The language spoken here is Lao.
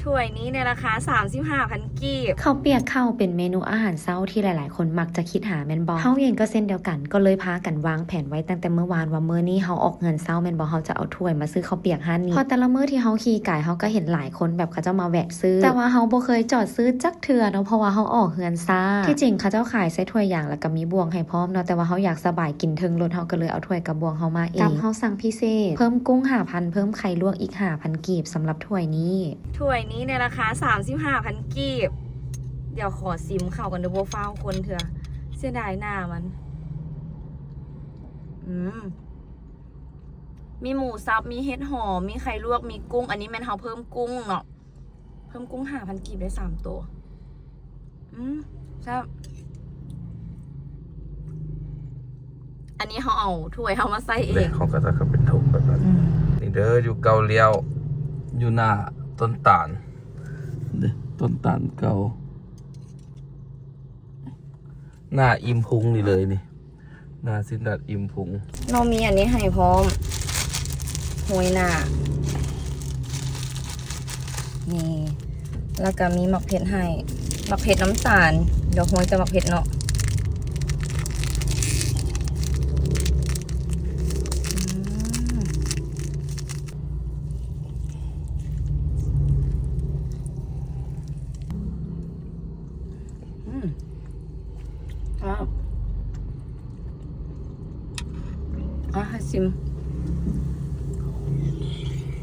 ຖ້ວຍນີ້ໃນລາຄາສາມສິບຫ້າພັນກີບ. ເຂົ້າປຽກເຂົ້າເປັນເມນູອາຫານເຊົ້າທີ່ຫຼາຍໆຄົນມັກຈະຄິດຫາແມ່ນບໍ່? ເຮົາເອງກໍເຊັ່ນດຽວກັນ ກໍເລີຍພາກັນວາງແຜນໄວ້ຕັ້ງແຕ່ມື້ວານວ່າມື້ນີ້ເຮົາອອກເຮືອນເຊົ້າແມ່ນບໍ່? ເຮົາຈະເອົາຖ້ວຍມາຊື້ເຂົ້າປຽກຮ້ານນີ້ ເພາະແຕ່ລະມື້ທີ່ເຮົາຂີ່ກາຍ ເຮົາກໍເຫັນຫຼາຍຄົນແບບເຂົາເຈົ້າມາແວະຊື້ ແຕ່ວ່າເຮົາບໍ່ເຄີຍຈອດຊື້ຈັກເທື່ອເນາະ ເພາະວ່າເຮົາອອກເຮືອນຊ້າ. ທີ່ຈິງເຂົາເຈົ້າຂາຍໃສ່ຖ້ວຍຢາງ ແລ້ວກໍມີບ່ວງໃຫ້ພ້ອມເນາະ ແຕ່ວ່າເຮົາຢາກສະບາຍກິນເທິງລົດ ເຮົາກໍເລີຍເອົາຖ້ວຍກັບບ່ວງເຮົາມາເອງ. ກັບເຮົາສັ່ງພິເສດ ເພີ່ມກຸ້ງຫ້າພັນ ເພີ່ມໄຂ່ລວກອີກຫ້າພັນກີບສຳລັບຖ້ວຍນີ້. ຖ້ວຍນີ້ໃນລາຄາສາມສິບຫ້າພັນກີບ. ດຽວຂໍຊິມເຂົ້າກ່ອນເດີ ບໍ່ຟ້າວຄົນເທື່ອ ເສຍດາຍໜ້າມັນ. ອືມ ມີໝູສັບ ມີເຫັດຫອມ ມີໄຂ່ລວກ ມີກຸ້ງ. ອັນນີ້ແມ່ນເຮົາເພີ່ມກຸ້ງເນາະ ເພີ່ມກຸ້ງຫ້າພັນກີບໄດ້ສາມໂຕ. ອືມ ແຊບ. ອັນນີ້ເຮົາເອົາຖ້ວຍເຮົາມາໃສ່ເອງ ເດ້ ເຂົາກໍຈະເປັນຖົງແບບນັ້ນ. ອືມ ນີ້ເດີ ຢູ່ເກົ່າລ້ຽວ ຢູ່ໜ້າຕົ້ນຕານເດ້ ຕົ້ນຕານເກົ່າ ໜ້າອີ່ມພຸງນີ້ເລີຍນີ້ ໜ້າຊິນດັດອີ່ມພຸງ. ເຮົາມີອັນນີ້ໃຫ້ພ້ອມ ໂຮຍໜ້າ ນີ້ ແລ້ວກໍມີໝາກເຜັດໃຫ້ ໝາກເຜັດນ້ຳຕານ ດຽວໂຮຍແຕ່ໝາກເຜັດເນາະ. ອືມ ອືມ ອ້າວ ອ່ະ ໃຫ້ຊິມ